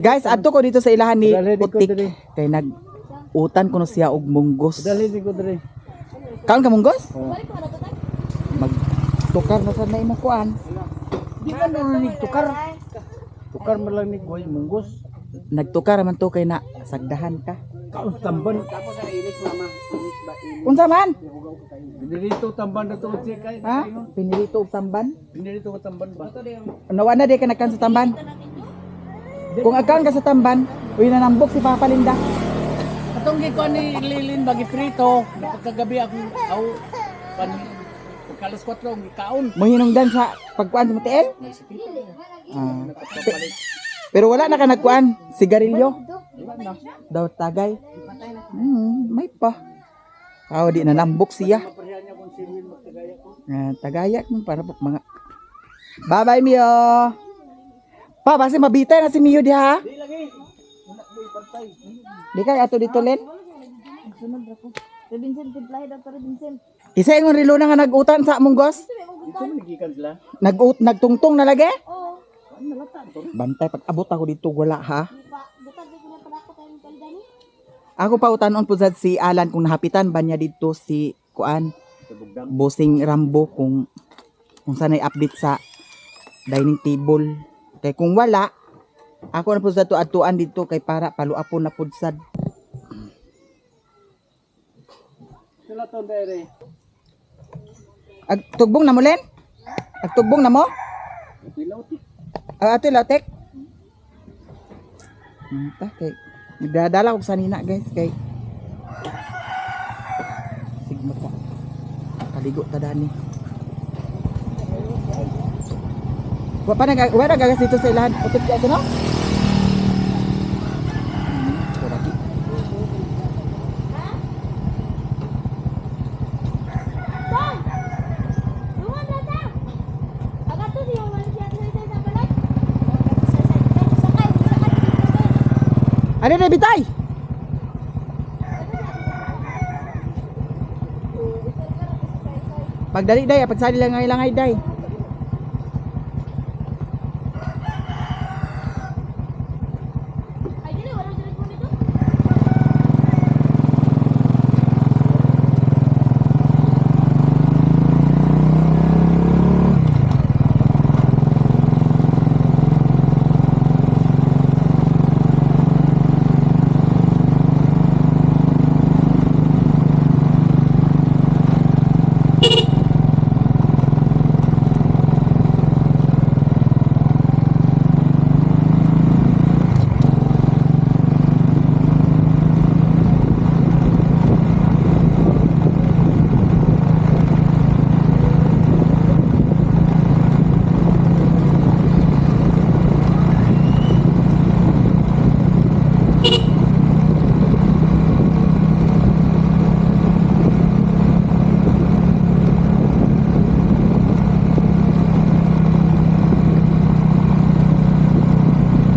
Guys, adto ko dito sa ilahan ni Dalhin ko Utik. diri. Kay nag utan ko no siya og munggos. Dalhin ko diri. Kaon ka munggos? Oo. Mag tukar na sad na imong kuan. Di ka na tukar. Tukar man lang ni Goy munggos. Nagtukar man to kay na sagdahan ka. Kaon tamban. Unsa man? Dinirito tamban na to siya kay. Ha? Pinilito og tamban? Dinirito ko tamban ba? Nawa na di ka nagkan sa tamban. Kung agkan ka sa tamban, uy nanambok si Papa Linda. Atong gikuan ni Lilin bagi prito, pagkagabi akong aw pan pagka alas 4 ang gikaon. Muhinungdan sa pagkuan sa matiel? Ah. Pero wala na ka nagkuan, sigarilyo. Daw tagay. May pa. Aw, di nanambok siya. Ah, tagayak mo para po mga. Bye-bye Mio. Pa, basi mabitay na si Mio diha. Di lagi. Unak mo ibantay. Di kay ato dito Len. Sunod ra ko. Vincent, timplahe daw to Vincent. Isa ingon rilo na nga nag-utan sa munggos. Dito man gikan sila. Nag-ut nagtungtong na lagi. Oo. Bantay pag abot ako dito wala ha. Pa, butag ko na padako tayo ng kalidani. Ako pa utanon po sad si Alan kung nahapitan ba niya dito si kuan Bossing Rambo kung sana'y update sa dining table. Kay kung wala, ako na po sa tuad-tuan dito kay para paluapon na pud sad. Sila to dere. Ag tugbong na mo Len? Ag tugbong na mo? Ilaw ti. Ah, ato latek. Ta kay nagdadala og sanina guys kay Sigma ka. Kaligo ta dani. Wa pa nag wa nagagas dito sa ilahan. Utip ka no? Kuragi. Bang! Duman na ta! Agato di man siya sa balay. Sakay, sakay. Ano na bitay? Pagdali day, pagsali lang ngay langay day. Ay, dili wala dili ko nito.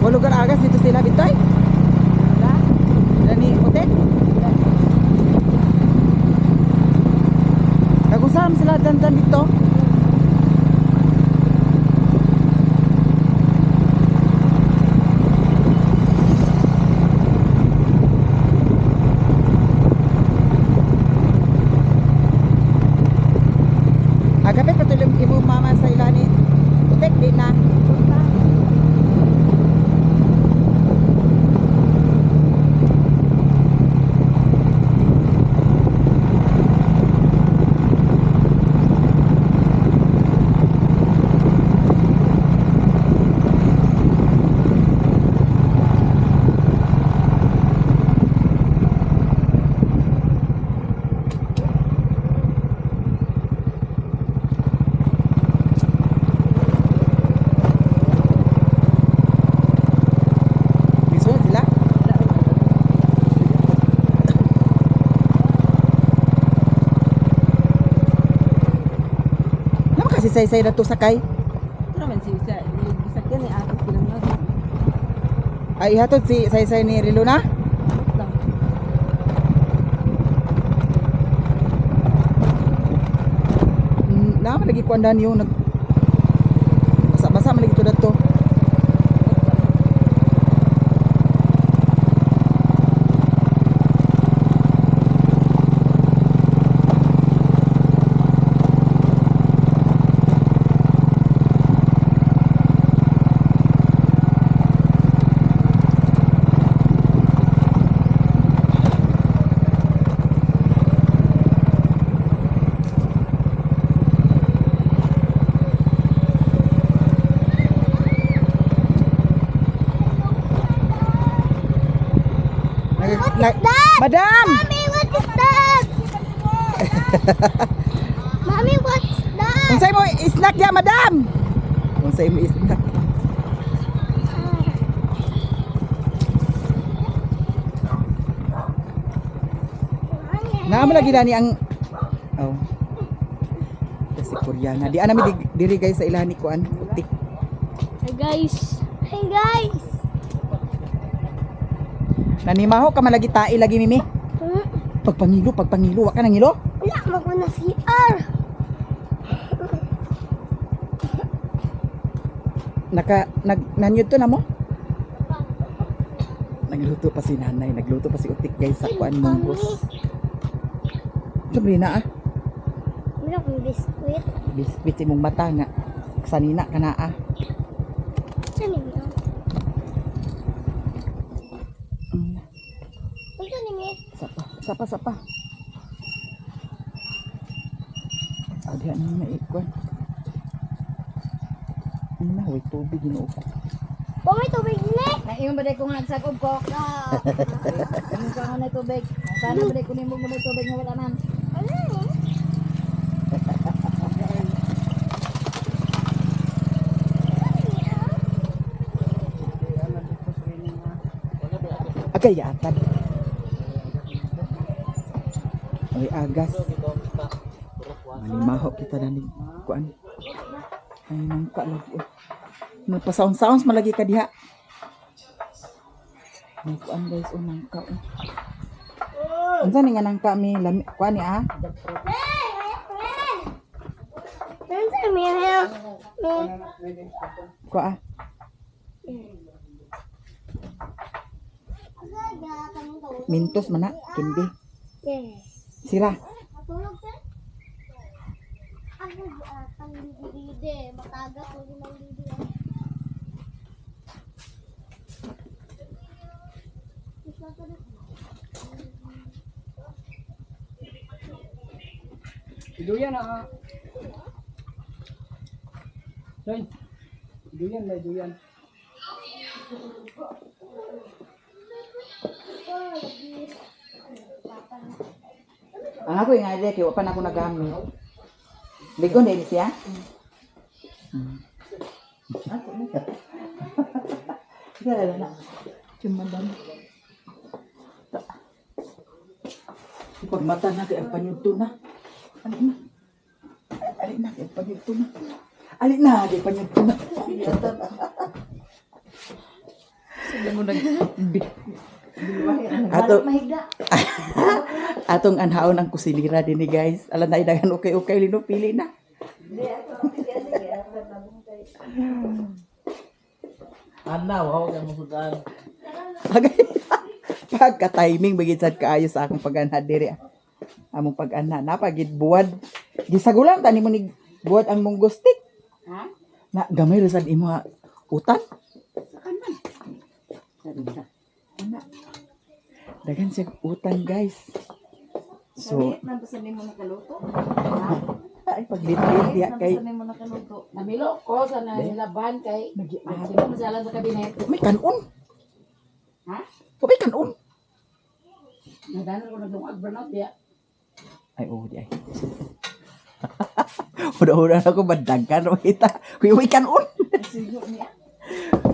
Wa lugar agas dito sila bitay. Wala. Dani otek. Kagusam sila dyan dyan dito. Agapit patuloy ibo mama sa ilani. Utek di na. Mismo sila? Naman kasi say-say na to sakay. Ito naman si isa, gisakyan ni ato kinangag. Ay, ihatod si say-say ni Riluna. Lang. Naman lagi kuandan yung nag basa-basa man lagi to dato. Nag, Madam! Mommy, what is that? Mommy, what's that? Unsay mo snack ya, madam? Unsay mo snack? Naa mo lagi dani ang oh. Kasi Koreana. Di ana mi diri guys sa ilahan ni kuan putik. Hey guys. Hey guys. Nanimaho ka man lagi tae lagi mimi. Hmm? Pagpangilo, pagpangilo, wa ka nangilo? Wala mo ko na CR. Naka nag nanyud to na mo? Nagluto pa si nanay, nagluto pa si Utik guys sa kuan munggos. Sabrina ah. Meron akong biskuit. Biskuit imong mata nga. Sanina ka na ah. Ano niya? Ano niya? Sapa, sapa, sapa. Ah, diha na na ikuan. Ano na, way tubig ginoo ko. Bumay tubig ni. Naingon ba day kung nagsakob ko? Ingon ka nga na tubig. Sana ba day kunin mo mo tubig nga wala man. Ano ni? Agay yatan. Ay agas. Malimaho kita na ni kuan. Ay nangka lagi. Oh. Nagpasound-sounds malagi ka diha. May kuan guys, oh nangka. Oh. Unsa ni nga nangka mi lami kuan ni ah? Ano niya? Kuan ah. Mintos man na, kindi. Sira. Matulog ka? Ako atang didi makagat mo din ang didi. Duyan ah. Doy. Duyan may duyan. Ang ako yung idea kay wa pa na ako nagamit. Ligon din siya. Dala na. Chumadan. Pag mata na kay ang panyudto na. Ali na. Ali na kay panyudto na. Ali na kay panyudto na. Ato Mahigda. atong anhaon ang kusilira din ni guys. Alam na idagan okay okay lino pili na. Ana, wow kay mo sudan. Agay. Pagka-timing bagid sad kaayo sa akong pag-anha diri. Ah. Among pag-anha napagid buwad. Gisagulan tani mo ni buwad ang munggo stick. Ha? Na gamay ra sad imo ha, utan. Ana. Dagan siya utan guys. So, Nabasa mo nakaluto. ay paglit-lit diya kay Nabasa mo nakaluto. Namilo ko sa nilaban kay Nagi- Sino masalan sa kabinet? may kanon. Ha? May kanon. Nadanan ko nagdungag burnout diya. Ay, oo, di ay. Huda-huda na ako, bandagkan. O kita. Uy, uy, kanon.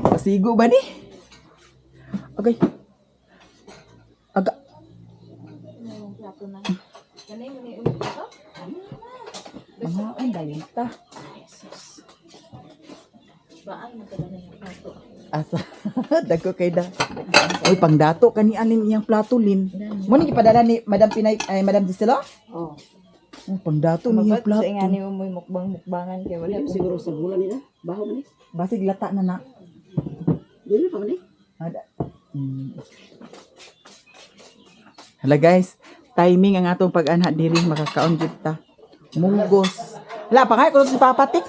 Pasigo ba ni? Okay. Aga. Yung plato na. Kanay mo ni ulit ito? Mga ang dalita. Baan mo talaga yung plato. Asa. Dagko kay da. Uy, pangdato kani anin iyang plato lin. Mo ni gipadala ni Madam Pinay ay Madam Gisela? Oh. Oh, pangdato ni iyang plato. Sa nga ni mo mukbang-mukbangan kay wala. Siguro sa gula nila. Baho man eh. Basig lata na na. Dili pa man eh. Ada. Hala guys, timing ang atong pag-anha diri makakaon jud ta. Munggos. Hala pa kay kuno si Papa Tik.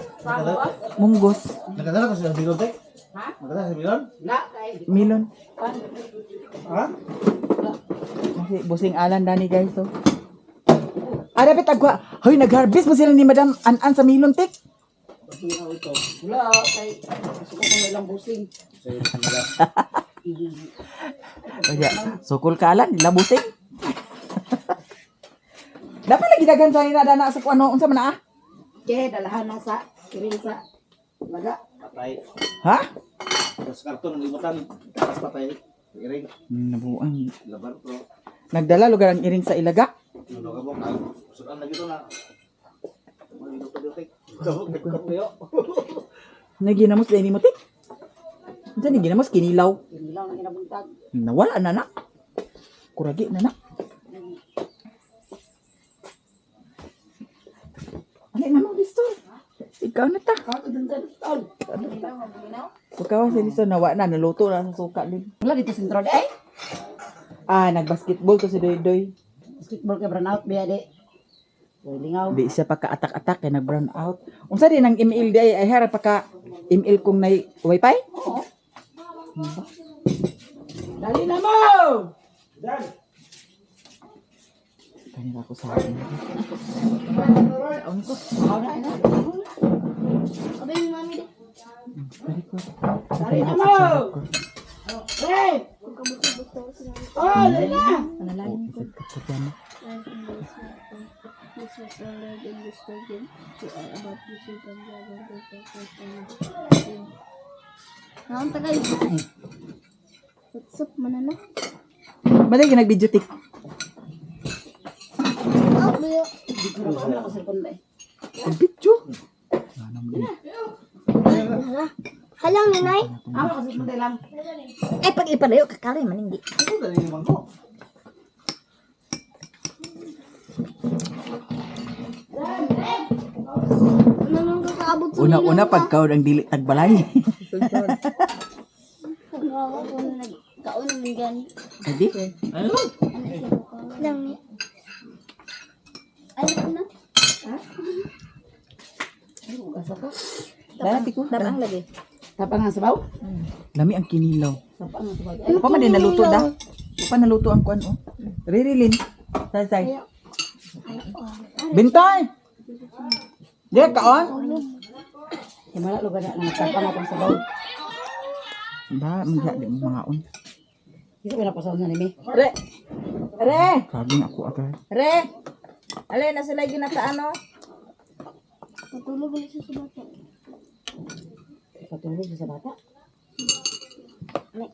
Munggos. Nakadala ka sa bilon, te? Ha? Nakadala sa bilon? Na kay Milon. Ha? Kasi busing alan dani guys oh. Ah, dapat agwa. Hoy, nag-harvest mo sila ni Madam An-an sa milon tik. wala kay gusto ko kung ilang busing. Kaya, sukol ka alan, labusin. Dapat lagi daghan sa nina dana sa kuano unsa man ah? Ke, dalahan na sa kiring sa laga. Patay. Ha? Tapos karton ang limutan. Tapos patay. Iring. Nabuang. Laban pro. Nagdala lugar ang iring sa ilaga. Ano ka mo? Sudan lagi to na. Naginamos din mo tik. Unsa ni ginamos kinilaw? Kinilaw na ginabuntag. Nawala na na. Kuragi na na. Ano na mo gusto? Ikaw na ta. Ikaw sa listo nawa na naluto na sa suka din. Wala dito sentro di ay. Ah, nagbasketball to si Doy Doy. Basketball kay brown out biya di. Uy, lingaw. Di siya pagka-attack-attack kay nag-brown out. Unsa din ang email di ay ay hara pagka email kong nay wifi? Oo. Dali na mo! Kanila ko sa akin. Abay, mami di. Balik ko. Dali na mo! Hey! Oh, dali na! Oh, isip ka sa piano. This was already in the stadium. We are about to see the Naon tagay. What's up manana? Malay nag-video tik. Oh, biyo. Wala ko cellphone ba eh. Video. Ano mo din? Halang nanay. Amo ko cellphone lang. Ay, pag ipalayo, kakari man hindi. Ano nang kakaabot sa Una-una pagkaon ang dili tagbalay. Kaon naman gani. Adi? Ano siya Lang ni. Ay, na. Dati ko. Tapang lagi. Tapang ang sabaw? Lami ang kinilaw. Tapang ang sabaw. Pa man din naluto da. Pa naluto ang kuan oh. Ririlin. Say say. Bintay. Di kaon? Himala lugar na nga tapang akong sabaw. Ba, mangya di mo mangaon. Hindi ko na na nimi. Re! Re! Saging ako agad. Re! Ale, nasa lagi na ta ano? Matulog ulit siya sa bata. Patulog siya sa bata.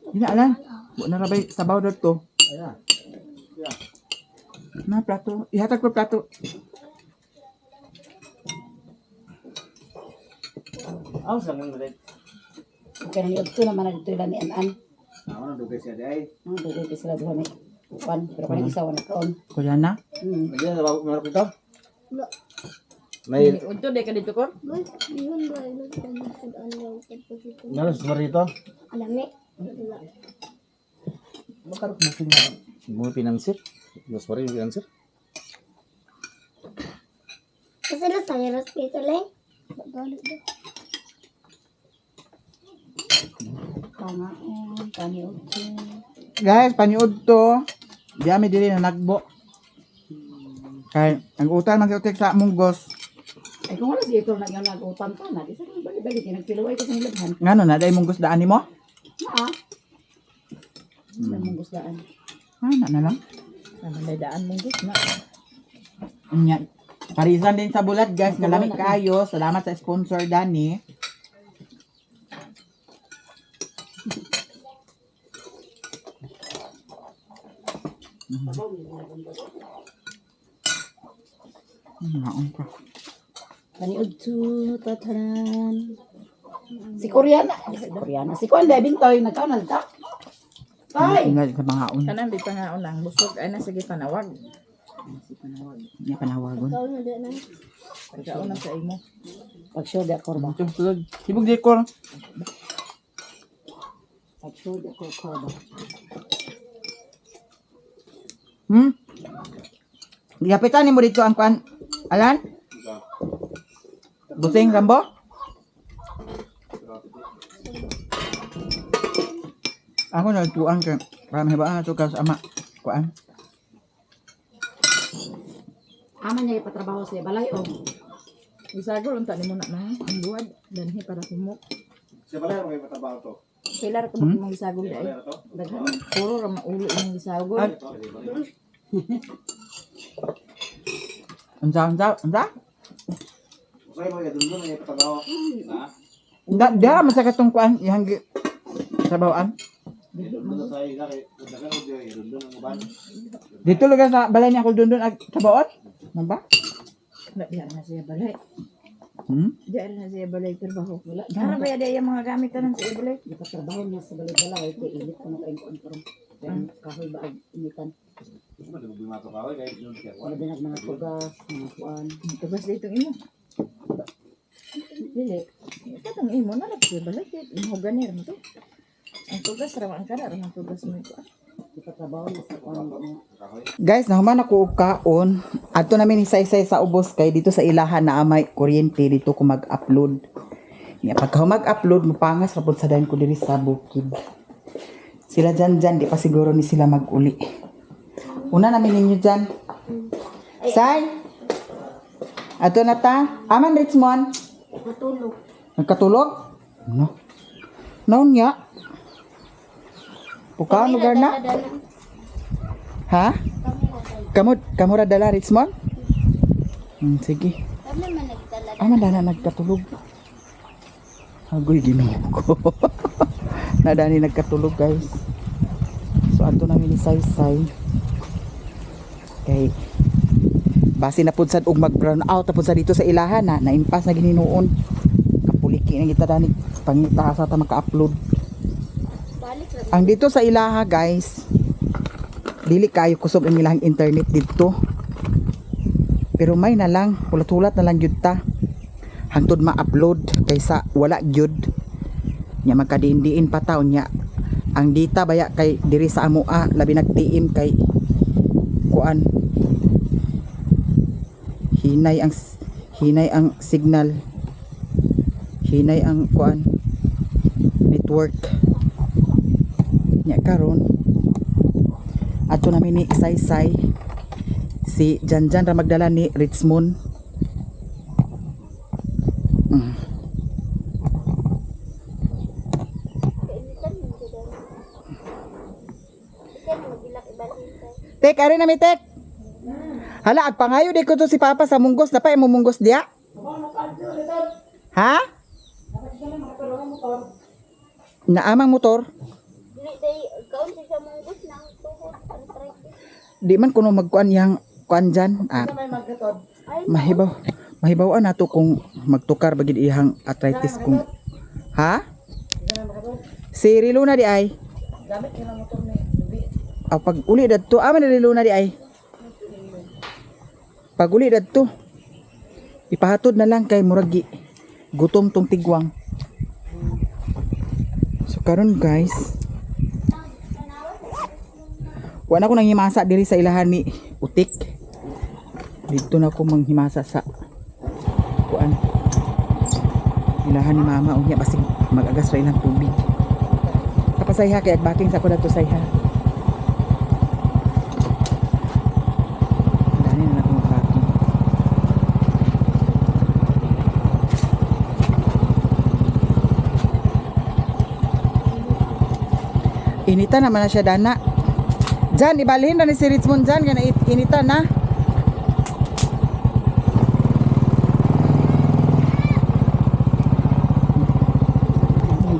Hindi alan. Bu na rabay sabaw dadto. Na plato. Ihatag ko plato. Aw, sa nang dali. Okay nang yugto naman na dito ni an-an. Ako nang dugay siya di ay. Ang dugay kay sila duha ni. Upan, pero kaning isa wala kaon. Kuya na. Lagi na ba meron ito? May Unto, di ka dito ko? Boy, bihon ba? Ilo sa ano pagpagito. meron sa rito. Alami. Wala. Makarot mo na mo pinansir. Mas pa rin pinansir. Kasi na sa hospital eh. Galit daw. Pangaon, paniud. Guys, paniud to. Di ami dili na nagbo. Kay ang utang man si Utek sa munggos. Ay kung wala siya ito na nga nag-utang pa na, di sa balik-balik nagpiluway ko sa nilabhan. Ngano na day munggos daan nimo? Naa. Sa mong gusdaan. Ah, na na lang. Ano, may daan mong na. Unya. Parisan din sa bulat guys, kalami kaayo. Salamat sa sponsor Dani. Naon ka. Paniud to tatanan. Si Koreana, si Koreana, si Kuan Bebing Toy, nagkaon na dito. Toy! Ingat sa mga un. Kanang di pa nga unang busog ay na sige panawag. Nya panawagon. Ikaw na din ay. Pagkaon na sa imo. Pag sure di ako ba? Ito, sulod. Hibog dekor. Pag sure di ako ba? Gihapitan nimo dito ang kuan. Alan? Busing Rambo? Ako nagtuan kay para mahibaan na to ka sa ama. Kuan. Ama niya ipatrabaho sa balay o. Isagol unta nimo na na ang buwad danhi para humok. Siya pala may matrabaho to. Pila ra ka mong gisagol dai. Daghan. Puro ra maulo imong gisagol. Ay. Unsa, unsa, unsa? Da, da man sa katong kuan ihang sa bawaan. Dito lugar sa balay ni ako dundun ag sa bawaan. Ano ba? Diya na siya balay. Hmm? Diya na siya balay trabaho. Wala. Ara ba ya yung mga gamit tanan sa balay? Nakatrabaho niya sa balay-balay kay init ano kay kuan karon. Kahoy ba ang initan? Wala din ang mga tugas, mga kuan. Tugas dito imo. Dili. Katong imo na lang siya balay kay imo ganir mo to. Ang tugas ra man kana ra ang tugas mo ito. Nakatrabaho niya sa kuan mga Guys, nahuman ako og kaon. Adto namin hisaysay sa ubos kay dito sa ilahan na amay kuryente dito ko mag-upload. Nya pagka mag-upload mupangas ra pud sa dayon ko diri sa bukid. Sila dyan dyan, di pa siguro ni sila mag-uli. Una namin ninyo dyan. Say! Ato na ta. Aman, Richmond. Matulog. Nagkatulog? No. Noon niya. Puka, lugar na. Ha? Kamu, kamu ra dala, Richmond? Sige. Kami man nagdala. Ah, man nagkatulog. Agoy, ginoo ko. Nadani nagkatulog, guys. So, ato namin ni Saysay. Kay, base na pud sad og mag brown out na pud sa dito sa ilahan na naimpas na gininuon. Kapuliki na kita dani pangita sa ta maka-upload. Balik ra. Ang dito sa ilaha, guys, dili kayo kusog ang ilang internet dito. Pero may na lang, hulat-hulat na lang gyud ta. Hangtod ma-upload kaysa wala gyud. Nya magkadiin-diin pa ta nya. Ang dita baya kay diri sa amoa labi nagtiim kay kuan. Hinay ang signal. Hinay ang kuan network. Nya karon adto namin ni Saysay si Janjan ra magdala ni Richmond. Kainitan man jud ang. Ikan magilak ibalhin kay. Tek, ari na mi tek. Hala, agpangayo di ko to si Papa sa munggos na pa imo munggos diya. Ha? Naamang motor. Dili day kaon siya munggos na ang tuhod arthritis. Di man kuno magkuan yang kuan dyan. Ah, mahibaw. Mahibaw nato kung magtukar bagid ihang arthritis kung Ha? Si Riluna di ay. Aw pag uli dadto, ama ni Riluna di ay. Pag uli dadto. Ipahatod na lang kay murag gutom tong tigwang. So karon guys, wala ko nang himasa diri sa ilahan ni Utik. Dito na ako manghimasa sa kuan. Ilahan ni mama unya basig magagas ra ilang tubig. Kapasayha kay agbaking sa ko dato sayha. Dani na ako magbaking. Inita naman na siya dana. Jan, ibalhin na ni si Richmond Jan, kana inita na.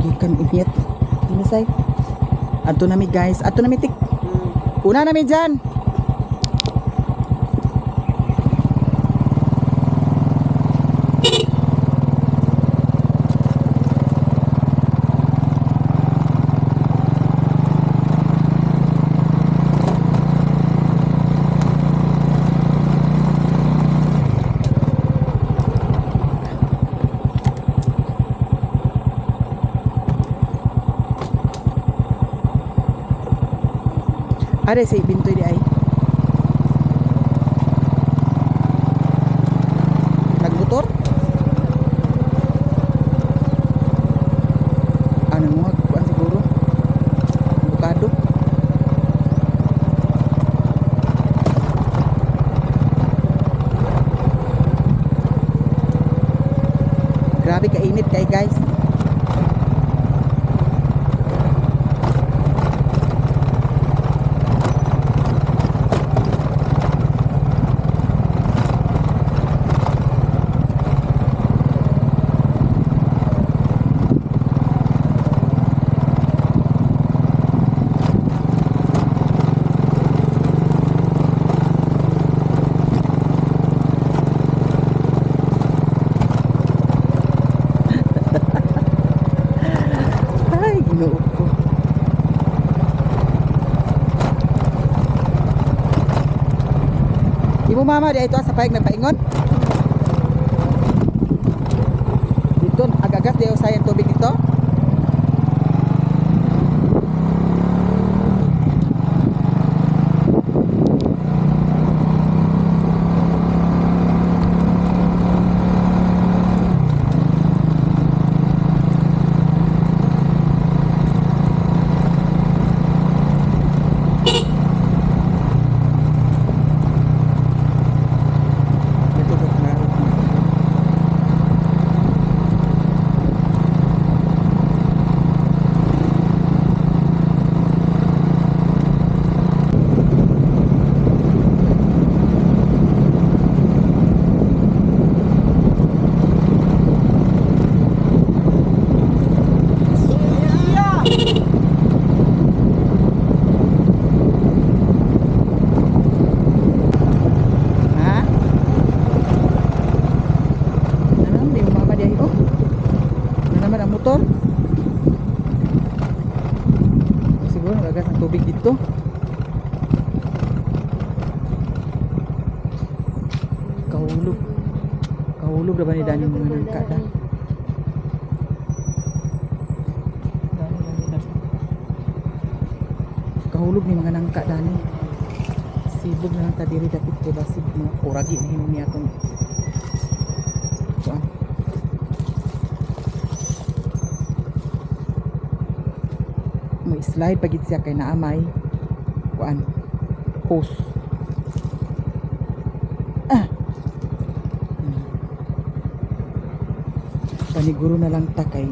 Gikan init. Dinisay. Adto nami guys, adto nami tik. Una nami Jan. Are si Bintoy di ay. Nagmotor? Ano mo kuan siguro? Bukado. Grabe kainit kay guys. Imo mama di ito sa payag nagpaingon. Dito agagas di usay ang tubig dito. Dito sa klaro. Ha? Ano, hindi mo mama diay oh. Ano naman ang motor? Siguro nagagas ng tubig dito. Kahulog. Kahulog na ba ni Dani mga nangka da? Dani, dani, dani. Kahulog ni mga nangka dani. Sibog na lang ta diri dapit kay basig mga kuragi na hinom niya atong kuan. May slide pagid siya kay naamay kuan hose. Ah. Paniguro na lang ta kay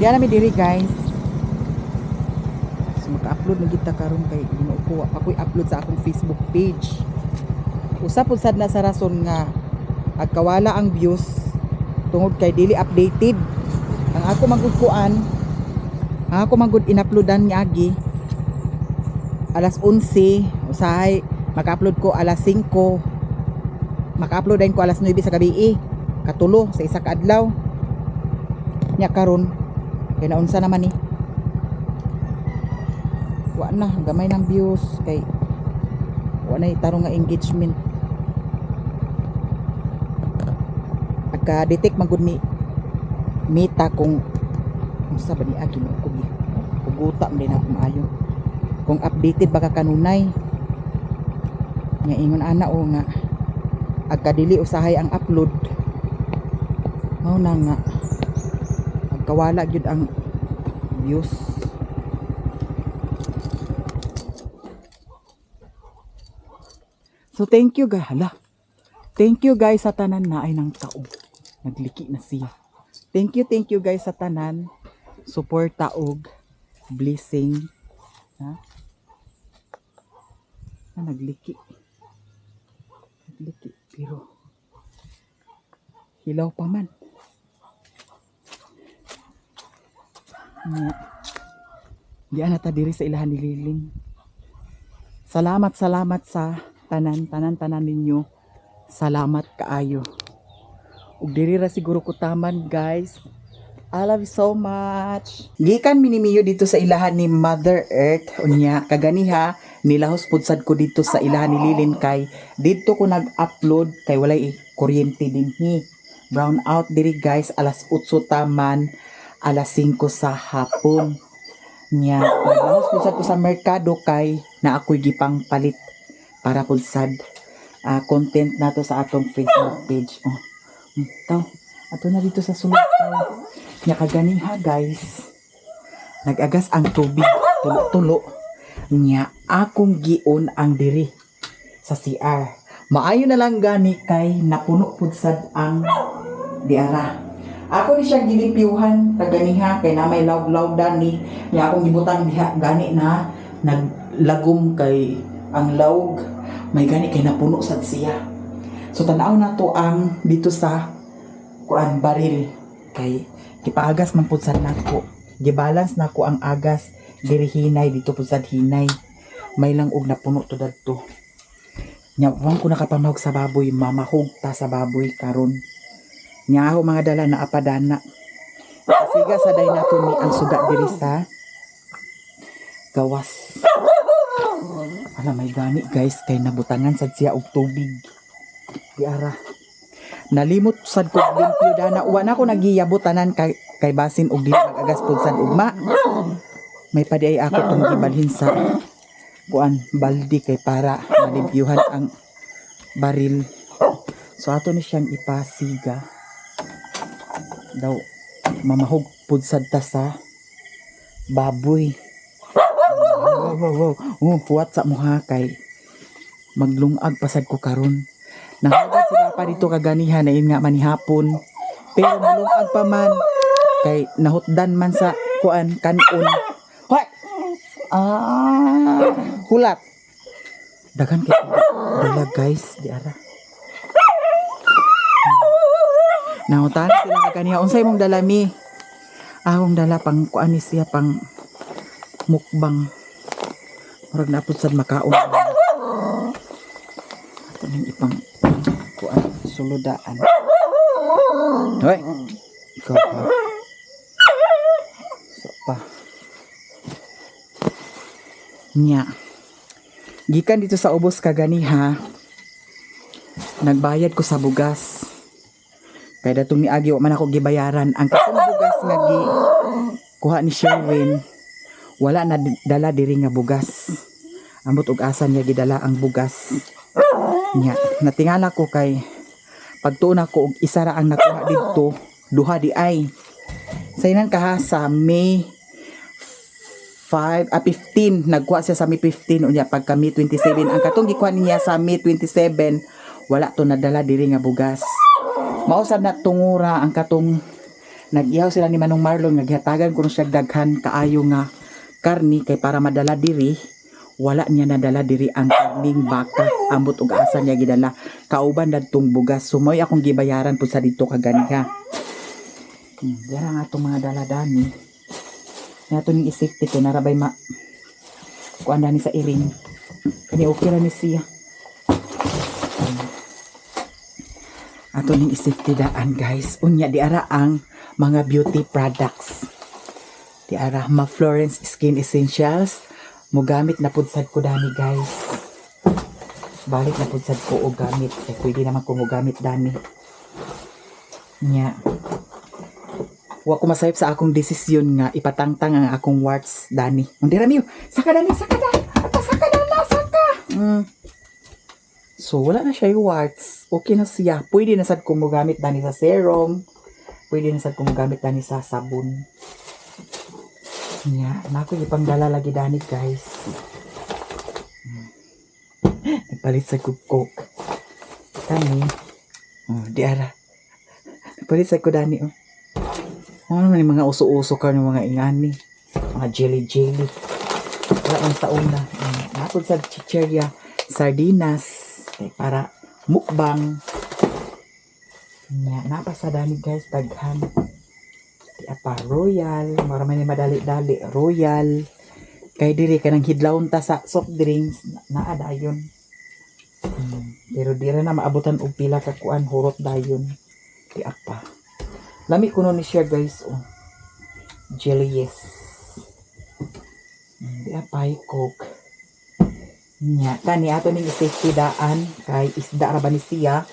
Diyan namin diri guys. So maka-upload na gid ta karon kay Ginoo ko ako'y upload sa akong Facebook page. Usa pud sad na sa rason nga agkawala ang views tungod kay dili updated. Ang ako manggud kuan, ang ako manggud inuploadan ni agi alas 11, usahay maka-upload ko alas 5. Maka-upload din ko alas 9 sa gabi eh. Katulo sa isa ka adlaw. Nya karon kay naunsa naman ni. Wa na gamay ng views kay wa na tarong nga engagement. Agka-detect man gud ni Meta kung unsa ba ni ah, Ginoo ko gi. Puguta man din ako maayo. Kung updated ba ka kanunay. Nga ingon ana o nga agkadili usahay ang upload. Mao na nga agkawala gyud ang views. So thank you guys. Hala. Thank you guys sa tanan na ay nang taog. Nagliki na siya. Thank you guys sa tanan. Suporta og blessing. Ha? Ah, nagliki. Nagliki pero hilaw pa man. Nga. Di ana ta diri sa ilahan ni Liling. Salamat, salamat sa tanan, tanan, tanan ninyo. Salamat kaayo. Ug diri ra siguro ko taman, guys. I love you so much. Gikan minimiyo dito sa ilahan ni Mother Earth. Unya, kaganiha, nilahos pud sad ko dito sa ilahan ni Lilin kay didto ko nag-upload kay walay kuryente dinhi. Brown out diri guys, alas 8 taman, alas 5 sa hapon. Nya, naglahos pud sad ko sa merkado kay na ako'y gipang palit para pud sad content nato sa atong Facebook page. Oh. Taw, ato na dito sa sulod taw. Nya kaganiha guys. Nag-agas ang tubig tulo-tulo. Nya akong gion ang diri sa CR. Maayo na lang gani kay napuno pud sad ang diara. Ako ni siyang gilimpyuhan kaganiha kay na may lawg-lawg dani. Nya akong gibutang diha gani na naglagom kay ang lawg may gani kay napuno sad siya. So tanaw na to ang dito sa kuan baril kay gipaagas man pud sad nako. Gibalance nako ang agas diri hinay dito pud sad hinay. May lang og napuno to dadto. Nya wang ko nakapamahog sa baboy, mamahog ta sa baboy karon. Nya ako mga dala na apadana. Siga sa day nato ni ang suga diri sa Gawas. Ala, may gani guys kay nabutangan sad siya og tubig. Di ara. Nalimot sad ko limpyo dana. Wa na ko nagiyabot tanan kay kay basin og dili magagas pud sad ugma. May padi ay ako tong gibalhin sa kuan baldi kay para malimpyuhan ang baril. So ato ni siyang ipasiga. Daw mamahog pud sad ta sa baboy. Wow. Oh, huwat sa muha kay maglungag pasad ko karon. Nangagad si Papa dito kaganihan na yun nga manihapon. Pero malungag pa man kay nahutdan man sa kuan kanon. Hoy! Ah, hulat. Daghan kay dala guys, di ara. Nahutan sila kaganiha. Unsay mong dala mi? Akong dala pang kuan ni siya pang mukbang. Murag napud sad makaon. Ato ning ipang kuan suludaan. Hoy. Ikaw pa. So pa. Nya. Gikan dito sa ubos kaganiha, nagbayad ko sa bugas. Kay datong niagi wa man ako gibayaran ang katong bugas nga gi kuha ni Sherwin, wala na dala diri nga bugas. Ambot og asa niya gidala ang bugas. Nya, natingala ko kay pagtuon ako og isa ra ang nakuha didto, duha di ay. Sa inan kaha sa May 5 ah, 15 nagkuha siya sa May 15, unya pagka May 27 ang katong gikuha niya sa May 27, wala to nadala diri nga bugas. Mao sad na tungura ang katong nag-ihaw sila ni Manong Marlon nga gihatagan kuno siya daghan kaayo nga karni kay para madala diri, wala niya nadala diri ang karning baka. Ambot og asa niya gidala kauban dadtong bugas. Sumoy akong gibayaran pud sa didto kaganiha. Dira nga atong mga dala dani. Nato ning isipti kay narabay ma kuan dani sa iring. Kani okay ra ni siya. Ato ning isipti daan guys. Unya di ara ang mga beauty products. Di ara ma Florence Skin Essentials. Mogamit na pud sad ko dani guys. Balik na pud sad ko og gamit. Kay pwede naman ko mogamit dani. Nya. Wa ko masayop sa akong desisyon nga ipatangtang ang akong warts dani. Undi ra niyo. Saka dani, saka da. Ata saka dana, saka. So wala na siya yung warts. Okay na siya. Pwede na sad ko mogamit dani sa serum. Pwede na sad ko mogamit dani sa sabon. Nya, nako ipangdala lagi dani guys. Nagpalit sa kog Coke. Kani. Oh, di ara. Nagpalit sa ko dani oh. Ano naman yung mga uso-uso ka ng mga ingani. Mga jelly-jelly. Wala man sa una. Napod sa chicheria, sardinas. Kay para mukbang. Nya, napa sa dani guys, daghan. Di apa, royal. Mara man yung madali-dali. Royal. Kay diri ka nang hidlawon ta sa soft drinks. Naa dayon. Pero di ra na maabutan og pila ka kuan, hurot dayon. Di apa. Lami kuno ni siya guys oh. Jelly yes. Di apay Coke. Nya kani ato ning safety daan kay isda ra ba ni siya.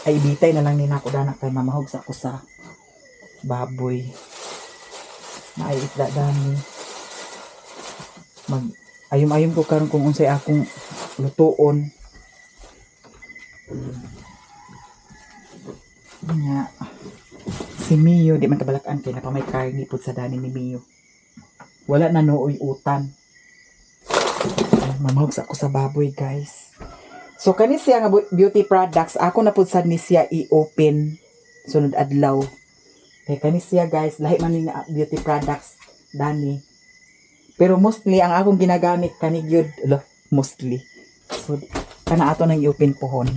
Ay bitay na lang ni nako dana kay mamahog sa ako sa baboy. Naay isda dani. Mag ayom-ayom ko karon kung unsay akong lutuon. Nya. Si Mio, di man kabalakan kay napamay karni pud sa dani ni Mio. Wala na nooy utan. Ay, mamahog sa ako sa baboy, guys. So kani siya nga beauty products, ako na pud sad ni siya i-open sunod adlaw. Kay kani siya guys, lahi man ni nga beauty products dani. Pero mostly ang akong ginagamit kani gyud, lo, mostly. So kana ato nang i-open pohon.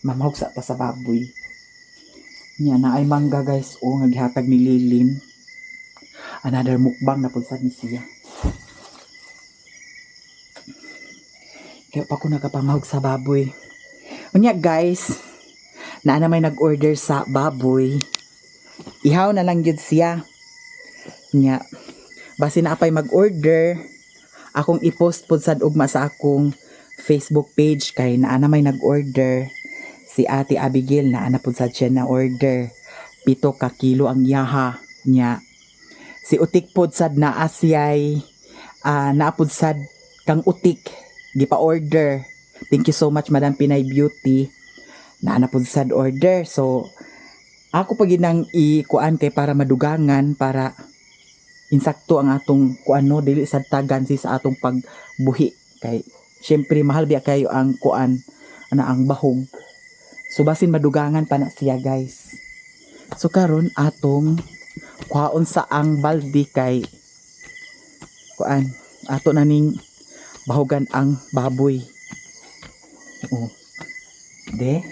Mamahog sa ta sa baboy. Nya na ay mangga guys, o nga gihatag ni Lilin. Another mukbang na pud sad ni siya. Kaya pa ko nakapamahog sa baboy. Unya guys, naa na may nag-order sa baboy. Ihaw na lang gyud siya. Nya, Basin na apay mag-order, akong i-post pod sad ugma sa akong Facebook page kay naa na may nag-order si Ate Abigail, naa na pod sad siya na order 7 ka kilo ang yaha niya. Si Utik pod sad naa siyay naa pod sad kang Utik gipa-order. Thank you so much, Madam Pinay Beauty, naa na pod sad order. So ako pa ginang i-kuan kay para madugangan, para insakto ang atong kuan, no, dili sad tagan si sa atong pagbuhi kay syempre mahal biya kayo ang kuan ana ang bahog. So basin madugangan pa na siya, guys. So karon atong kuhaon sa ang balde kay kuan, ato na ning bahugan ang baboy. Oh, de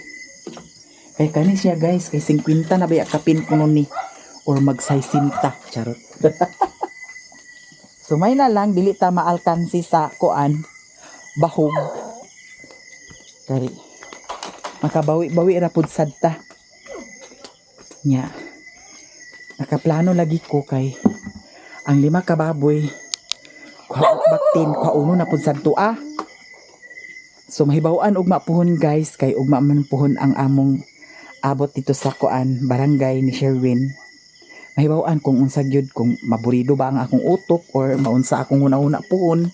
kay kani siya, guys, kay 50 na baya kapin kuno ni or mag-60, charot. So may na lang dili ta maalkansi sa kuan bahog kay makabawi-bawi ra pud sad ta nya. Nakaplano lagi ko kay ang 5 ka baboy kuha baktin kuha uno na pud sad to ah. So mahibaw-an ugma puhon, guys, kay ugma man puhon ang among abot dito sa kuan barangay ni Sherwin. Mahibaw-an kung unsa gyud, kung maburido ba ang akong utok or maunsa akong huna-huna puhon.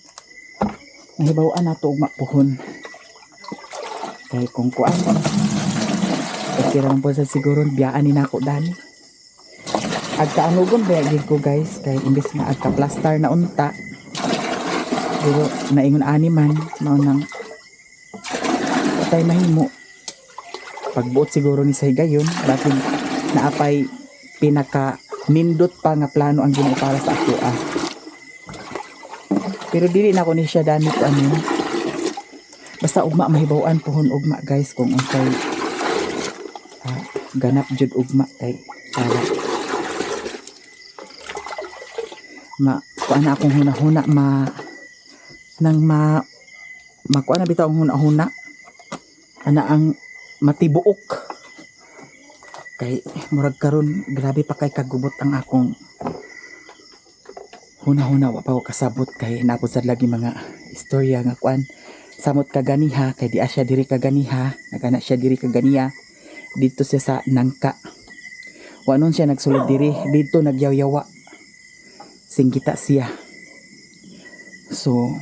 Mahibaw-an nato ugma puhon kay kung kuan, okay ra man po sa siguro biyaan ni nako dani. Agkaanugon ba gyud ko, guys, kay imbes nga agka plaster na unta, pero naingon ani man mao nang patay mahimo pagbuot siguro ni sa higayon, basig naapay pinaka nindot pa nga plano ang Ginoo para sa ako ah. Pero dili na ko ni siya dani ko ano, basta ugma mahibaw-an puhon ugma, guys, kung unsay ganap jud ugma kay para ma kuan na akong huna-huna, ma nang ma makuan na bitaw ang huna-huna ana ang matibuok kay murag karon grabe pa kay kagubot ang akong huna-huna. Wa pa ko kasabot kay napod sad lagi mga istorya nga kuan samot kaganiha kay di siya diri kaganiha, nagana siya diri kaganiya dito siya sa nangka. Wa nun siya nagsulod diri dito, nagyaw-yawa singgita siya. So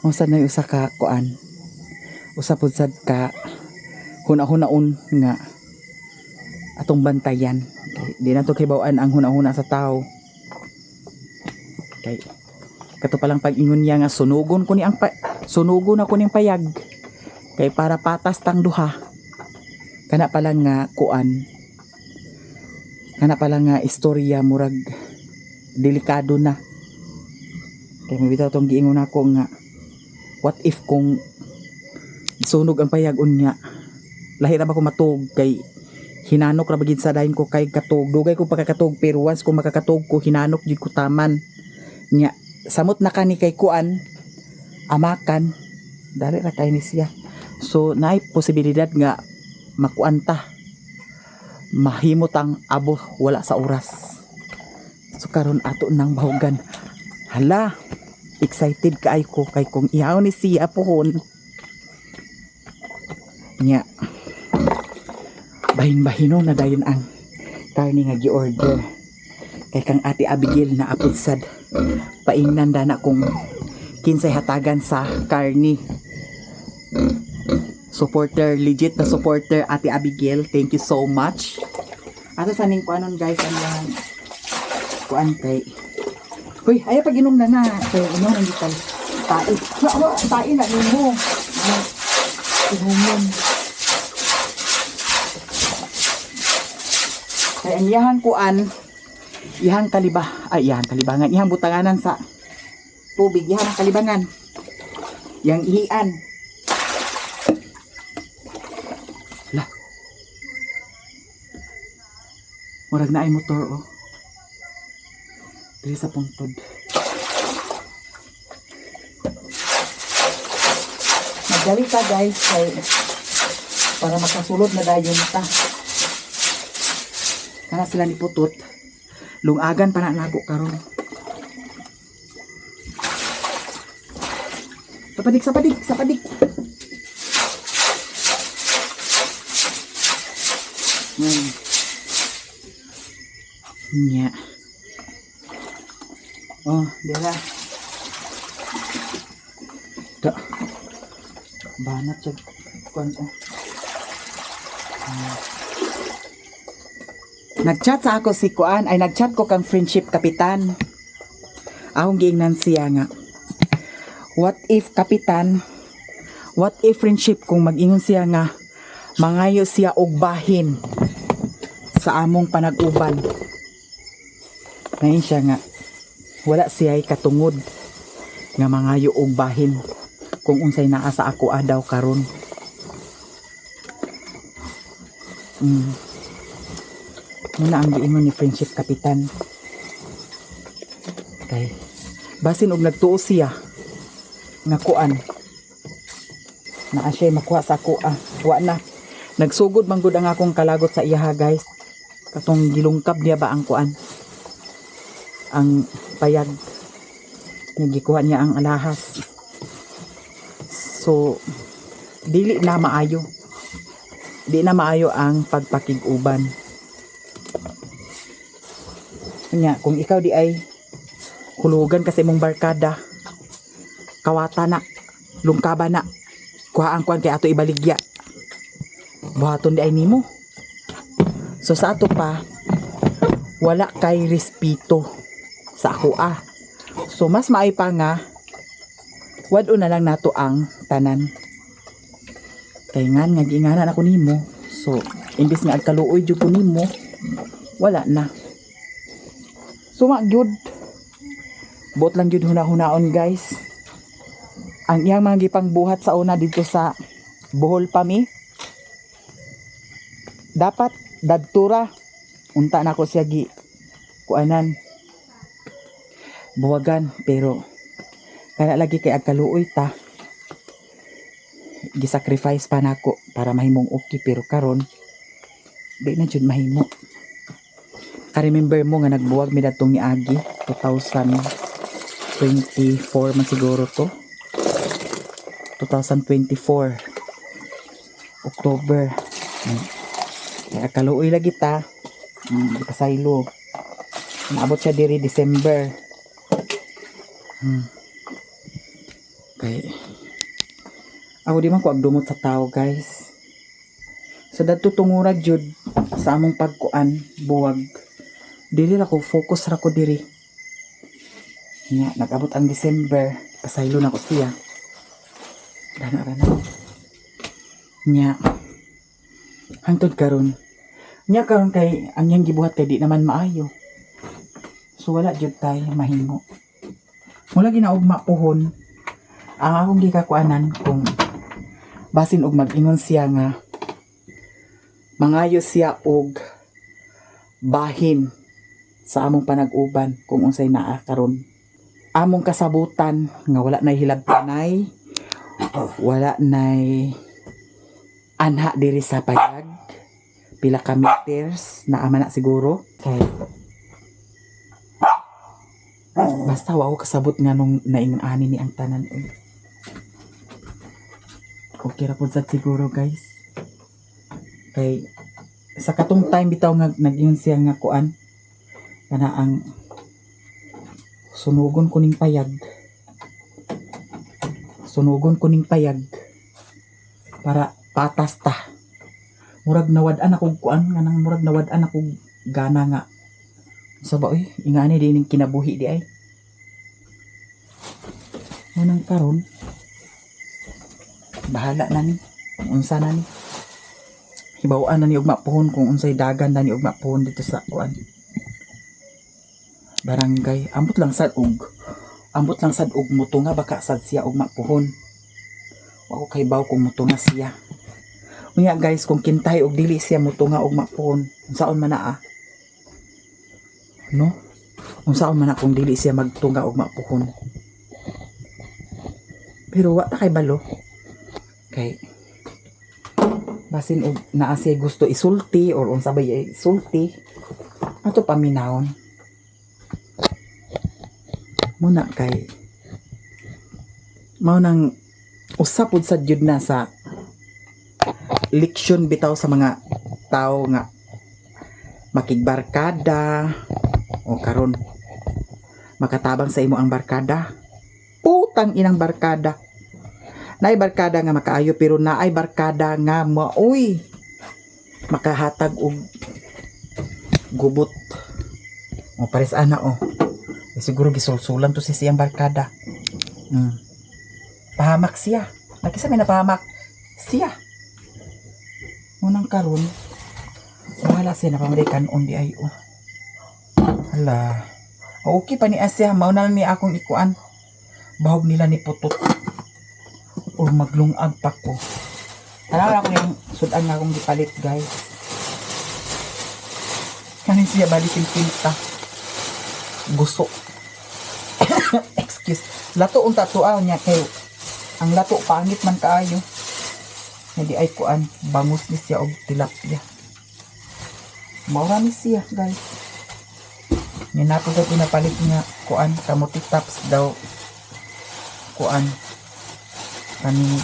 usa na yung usa ka kuan, usa pud sad ka huna-hunaon nga atong bantayan kay di na to kibaw-an ang huna-huna sa tao kay kato palang pag-ingon niya nga sunugon ko ni ang sunugon ako ning payag kay para patas tang duha. Kana pala nga kuan, kana pala nga istorya, murag delikado na kay mabitaw tong giingon ako nga what if kung sunog ang payag unya lahi ra ba ko matug kay hinanok ra ba gid sa dayon ko kay katug dugay ko pagkakatug, pero once ko makakatug ko, hinanok jud ko taman nya. Samot na kani kay kuan amakan dali ra kay ni siya. So naay posibilidad nga makuan ta, mahimot ang abo wala sa oras. So karon ato nang bahugan. Hala, excited kaayo ko kay kung ihaw ni siya pohon nya bahin-bahino na dayon ang karne nga gi-order kay kang Ate Abigail na apod sad paingnan dana kung kinsay hatagan sa karne. Supporter, legit na supporter, Ate Abigail, thank you so much. Ato sa ning kuanon, guys, ang yan kuan kay. Hoy, ayaw pag inom na na kay inom hindi kay tae. Wa wa tae na nimo. Ihumon. Kay ang iyahang kuan, iyahang kaliba, ay iyahang kalibangan, iyahang butanganan sa tubig, iyahang kalibangan. Yang ihian. Lah. Murag na ay motor oh. Diri sa pungtod. Magdali ka, guys, kay para makasulod na dayon ta. Kana sila ni Putot. Lungagan pa na nako karon. Sapadik, sapadik, sapadik. Nya. Oh, dira. Da. Banat siya. Kuan oh. Nagchat sa ako si Kuan, ay nagchat ko kang friendship kapitan. Akong giingnan siya nga. What if kapitan, what if friendship kung mag-ingon siya nga mangayo siya og bahin sa among panag-uban. Ngayon siya nga wala siya katungod nga mangayo og bahin kung unsay naa sa ako adaw karon. Muna ang giingon ni friendship kapitan. Kay basin og nagtuo siya nga kuan. Naa siya makuha sa ako ah. Wa na. Nagsugod man gud ang akong kalagot sa iyaha guys. Katong gilungkab niya ba ang kuan? Ang payag. Nga gikuha niya ang alahas. So dili na maayo. Di na maayo ang pagpakig-uban. Nya, kung ikaw di ay hulugan kasi imong barkada, kawata na, lungkaba na, kuha ang kuan kay ato ibaligya. Buhaton di ay nimo. So sa ato pa, wala kay respeto sa ako ah. So mas maay pa nga, wad-o na lang nato ang tanan. Kay ngan nga giinganan ako nimo. So imbis nga agkaluoy jud ko nimo, wala na. Suma gyud. Buot lang gyud huna-hunaon guys. Ang iyang mga gipangbuhat sa una dito sa Bohol pa mi. Dapat dadtura unta na ko siya gi kuanan buwagan, pero kana lagi kay agkaluoy ta, gisacrifice pa nako para mahimong okay, pero karon di na jud mahimo. Ka-remember mo nga nagbuwag mi datong ni Agi 2024 man siguro to, 2024 October. Kaya kaluoy lagi ta. Pasaylo. Naabot siya diri December. Kay ako di man ko agdumot sa tao guys. So dadto tungura jud sa among pagkuan buwag. Dili ra ko focus ra ko diri. Nya nag-abot ang December, pasaylo na ko siya. Dana ra na. Nya hangtod karon. Nya karon kay ang iyang gibuhat kay di naman maayo. So wala jud tay mahimo. Mula ginaugma pohon ang akong gikakuanan kung basin og mag-ingon siya nga mangayo siya og bahin sa among panag-uban kung unsay naa karon. Among kasabutan nga wala nay hilabtanay, wala nay anha diri sa payag, pila ka meters naa man na siguro. Kay basta wa ko kasabot nga nung naingon ani ni ang tanan. Okay ra pud sad siguro guys. Kay sa katong time bitaw nga nag-ingon siya nga kuan kana ang sunugon ko ning payag. Sunugon ko ning payag para patas ta. Murag nawad-an ako kuan nga nang murag nawad-an ako gana nga. Sa ba oy, ingani din ning kinabuhi di ay. Munang karon bahala na ni unsa na ni. Hibaw-an na ni ugma pohon kung unsay dagan na ni ugma pohon dito sa kuan. Barangay ambot lang sad og ambot lang sad og mutunga baka sad siya ugma pohon. Wa ko kahibaw kung mutunga siya. Unya guys, kung kintay og dili siya mutunga ugma pohon, unsaon man naa? No? Unsaon man na kung dili siya magtunga ugma pohon? Pero wa ta kay balo. Kay basin og naa siya gusto isulti or unsa ba isulti ato paminawon. Muna kay mao nang usa pud sad jud na sa leksyon bitaw sa mga tao nga makigbarkada o karon makatabang sa imo ang barkada. Putang inang barkada. Naay barkada nga makaayo pero naay barkada nga maoy makahatag og gubot. O pares ana o. Eh, siguro gisulsulan to si siyang barkada. Pahamak siya. Nakisa may napahamak siya. Unang karon, wala siya napamaday kanon di ay o. Hala. Okay pa ni Asya, mao na lang ni akong ikuan. Bahog nila ni putot. Or maglungag pa ko. Tanaw ako yung sudan nga akong gipalit, guys. Kanin siya bali pinta. Guso. Excuse. Lato unta tuaw niya kay ang lato pangit man kaayo. Hindi ay kuan, bangus ni siya og tilapia. Maura ni siya, guys. Ni nato daw pinapalit nga kuan kamuti tops daw kuan kaning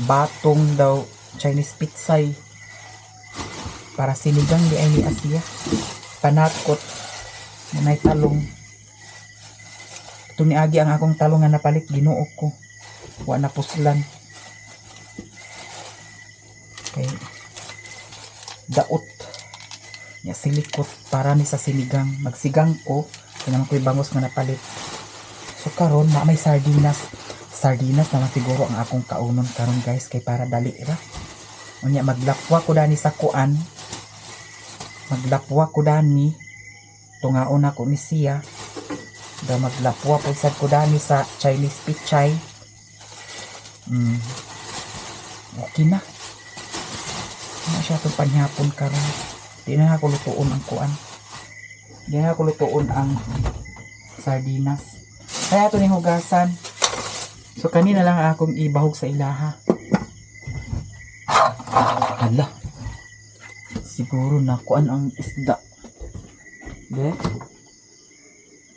batong daw Chinese pitsay para sinigang di ay ni Asia panakot na may talong. Ito ni Agi ang akong talong nga napalit, Ginoo ko. Wa na puslan. Kay daot nya silikot para ni sa sinigang. Magsigang ko kay naman ko'y bangos nga napalit. So karon na may sardinas. Sardinas naman siguro ang akong kaunon karon guys kay para dali ra. Unya maglapwa ko dani sa kuan. Maglapwa ko dani. Tungaon ako ni siya. Da maglapwa po sad ko dani sa Chinese pichay. Okay na. Ano siya itong panghapon karon. Di na ako lutuon ang kuan. Di na ako lutuon ang sardinas. Kaya ito ni hugasan. So kanina lang akong ibahog sa ilaha. Hala. Siguro na kuan ang isda. De?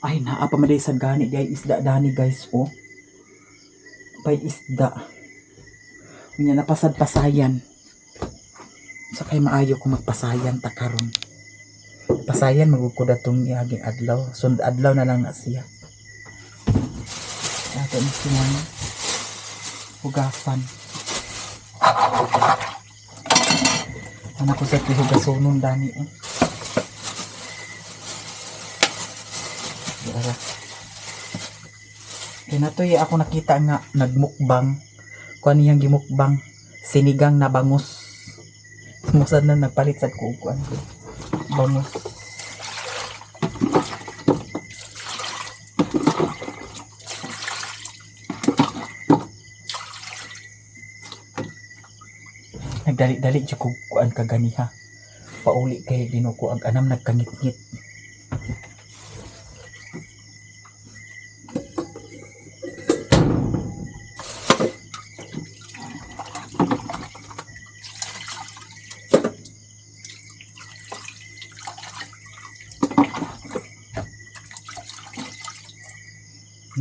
Ay, naa pa man sa gani di ay isda dani guys oh. Pay isda. Unya napasad pasayan. Sa kay maayo kung magpasayan ta karon. Pasayan magud ko datong iaging adlaw. Sund adlaw na lang na siya. Ato ni siyang hugasan. Anak ko sa hugasonon dani eh. Dara. Kaya na to, ako nakita nga nagmukbang. Kuan niyang gimukbang sinigang na bangus. Musad na nagpalit sad ko kuan ko. Bangus. Nagdali-dali jud ko kuan kaganiha. Pauli kay Ginoo ko ang anam nagkangit-ngit.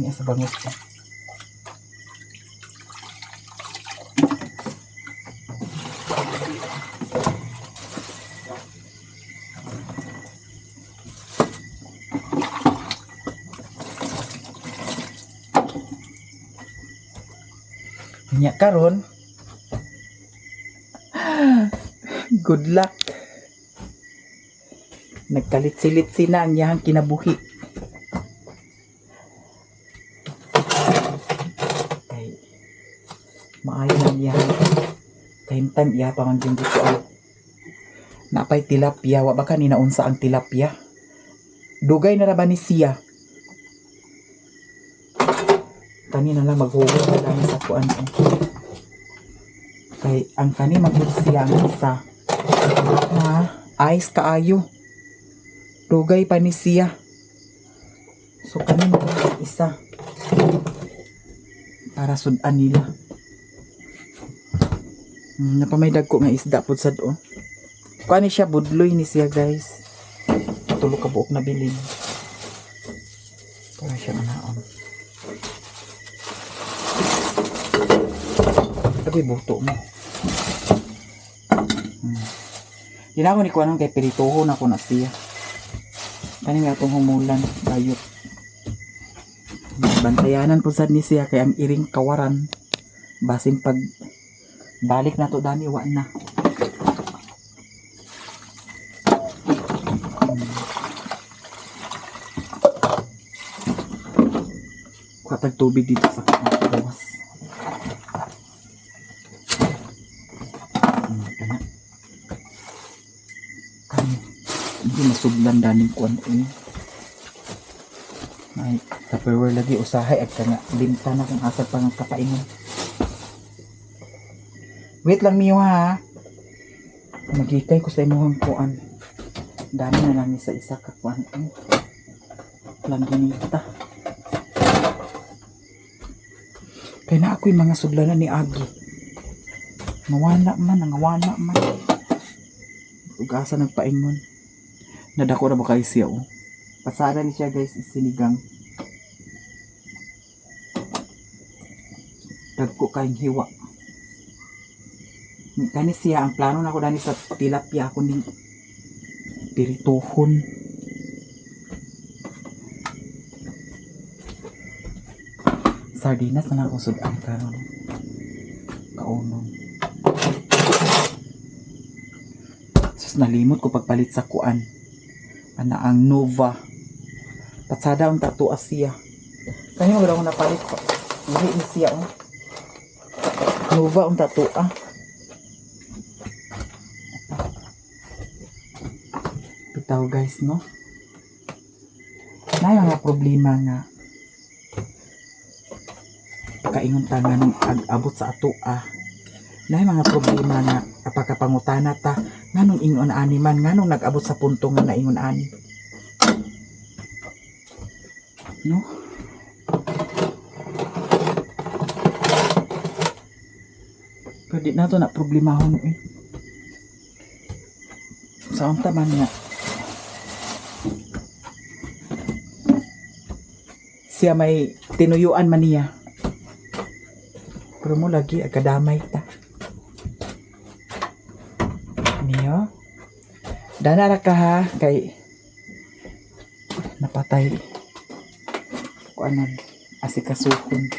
Niya sa bangus ko. Nya karon. Good luck. Nagkalitsi-litsi na ang iyang kinabuhi. Kay maayo na niya. Kahimtang iya pa man gyud ko ang napay tilapia, wa ba ka ninaunsa ang tilapia? Dugay na ra ba ni siya? Kanina lang maghuwag na lang sa kuan. Kay ang kani magud siya ang isa. Ha, ice kaayo. Dugay pa ni siya. So kani magud isa para sudan nila. Napamay dagko nga isda pud sad oh. Kuan ni siya budloy ni siya guys. Tulo ka buok na bilin. Para siya manaon. Sabi, buto mo. Di na ako ni kuwanon kay pirituho na ko na siya. Kani nga itong humulan, bayot. Bantayanan po sad ni siya kay ang iring kawaran. Basin pag balik na to dani wa na. Kuha tag tubig dito sa gawas. Kana. Kani. Hindi masublan daning kuan eh. Ay, Tupperware lagi usahay at kana linta na kung asa pa nga kapaingon. Wait lang Mio ha. Magikay ko sa imuhang kuan. Dami na lang ni sa isa ka kuan. Eh. Langginita. Kaya na ako'y mga sudlanan ni Agi. Nawala man, nangawala man. Ugasa nagpaingon. Nadako na ba kayo siya oh? Pasada ni siya guys, sinigang. Dagko kayong hiwa. Kani siya, ang plano na ko dani sa tilapia ako ning pirituhon. Sardinas na lang akong sudan karon. Kaunon. Sus, nalimot ko pagpalit sa kuan. Ana ang Nova. Patsada ang tato siya. Kani mo ko napalit ko. Lahi ni siya oh. Nova ang tato ah. Bitaw guys no. Na mga problema nga pagkaingon ta nga nung ag-abot sa ato ah. Na mga problema nga apakapangutana ta nganong ingon ani man nganong nag-abot sa punto nga naingon ani. No? Pero di na to na problemahon eh. Sa unta man nga. Siya may tinuyuan man niya. Pero mo lagi agkadamay ta. Niyo. Dana ra ka ha kay napatay kuanan asikasuhon.